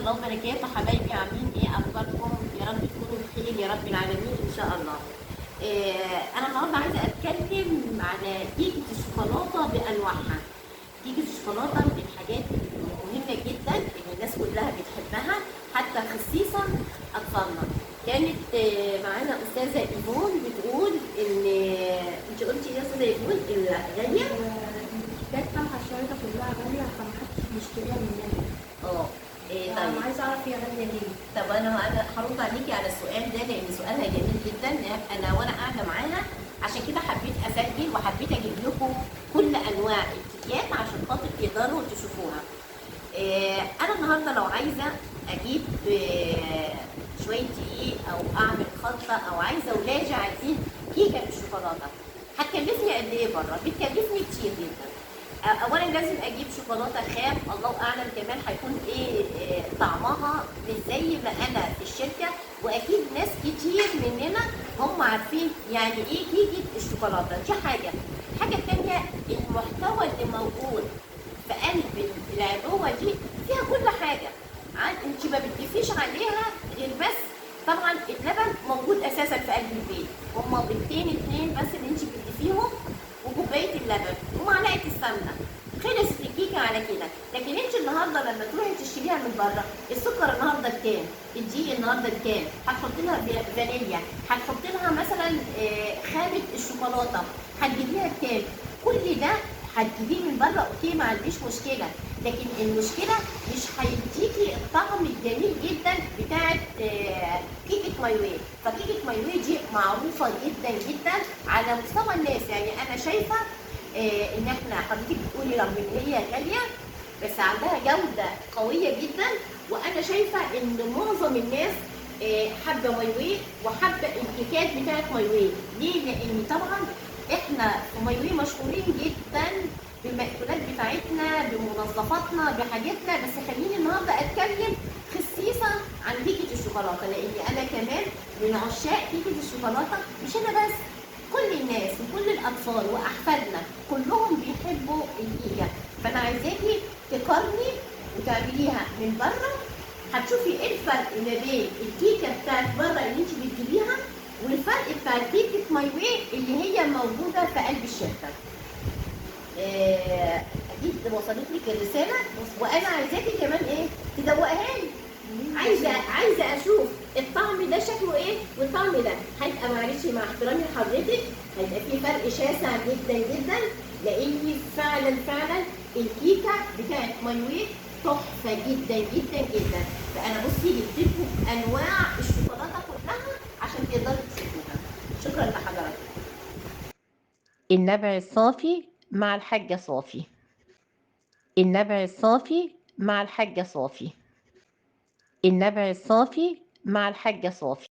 الله وبركاته. حبايبي عاملين ايه؟ اخباركم؟ يا رب تكونوا بخير يا رب العالمين ان شاء الله. انا النهارده عايزه اتكلم على كيكة الشوكولاتة بانواعها. كيكة الشوكولاتة من الحاجات المهمة جدا اللي الناس كلها بتحبها، حتى خصيصا اطفالنا. كانت معانا استاذه ايفون بتقول ان انت قلتي يا استاذه ايفون غالية؟ الكيكات بتاعها الشرايطه كلها غالية، فمحدش بيشتريها مننا. إيه طيب طيب. عايزه اعرف هي غالية ليه؟ طب انا هرد عليكي على السؤال ده لان سؤالها جميل جدا. انا وانا قاعدة معاها عشان كده حبيت اسجل وحبيت اجيب لكم كل انواع الكيكات عشان خاطر تقدروا تشوفوها. انا النهارده لو عايزه اجيب شوية دقيق او اعمل خلطه او عايزه ولادي عايزين كيكة بالشوكولاته، هتكلفني قد ايه بره؟ بتكلفني كتير جدا. اولا لازم اجيب شوكولاتة خام، الله اعلم كمان هيكون ايه طعمها، مش زي ما انا في الشركة. واكيد ناس كتير مننا هم عارفين يعني ايه كيكة الشوكولاتة دي. حاجة. الحاجة الثانية المحتوى اللي موجود في قلب العبوه دي فيها كل حاجة، انت ما بتضيفيش عليها غير بس طبعا اللبن موجود اساسا في قلب البيت، هما بيضتين اتنين بس اللي انت بتضيفيهم وكوبايه اللبن ومعلقة السمنة، خلصت الكيكه على كده. لكن انت النهارده لما تروحي تشتريها من بره، السكر النهارده بكام؟ الدقيق النهارده بكام؟ هتحطي لها فانيليا، هتحطي لها مثلا خامة الشوكولاتة، هتجيبيها بكام؟ كل ده هتجيبيه من بره okay، ما عنديش مشكلة، لكن المشكلة مش هيديكي الطعم الجميل جدا بتاعت كيكة ماي واي. فكيكه ماي واي دي معروفة جدا جدا على مستوى الناس. يعني انا شايفه ان احنا حضرتك بتقولي رغم ان هي غالية بس عندها جوده قوية جدا، وانا شايفه ان معظم الناس حابة ماي واي وحابة الكيكات بتاعت ماي واي. ليه؟ لان طبعا احنا في ماي واي مشهورين جدا بالمأكولات بتاعتنا، بمنظفاتنا، بحاجاتنا. بس خليني النهارده اتكلم خصيصا عن كيكة الشوكولاتة، لان انا كمان من عشاق كيكة الشوكولاتة. مش انا بس، كل الناس وكل الاطفال واحفادنا كلهم بيحبوا الكيكه. فانا عايزاكي تقارني وتعمليها من بره، هتشوفي ايه الفرق ما بين الكيكه بتاعت بره اللي انت بتجيبيها والفرق بتاع كيكة ماي واي اللي هي موجودة في قلب الشركة. اكيد وصلت لك الرسالة، وانا عايزاكي كمان ايه تدوقها لي. عايزه اشوف الطعم ده شكله ايه والطعم ده هيبقى، معلش مع احترامي لحضرتك، هيبقى في فرق شاسع جدا جدا، لان فعلا فعلا الكيكه بتاعت ماي واي تحفة جدا جدا جدا. فانا بصي جبت لكم انواع الشوكولاتة كلها عشان تقدروا تشوفوها. شكرا لحضراتكم. النبع الصافي مع الحاجة صافي. النبع الصافي مع الحاجة صافي. النبع الصافي مع الحاجة صافي.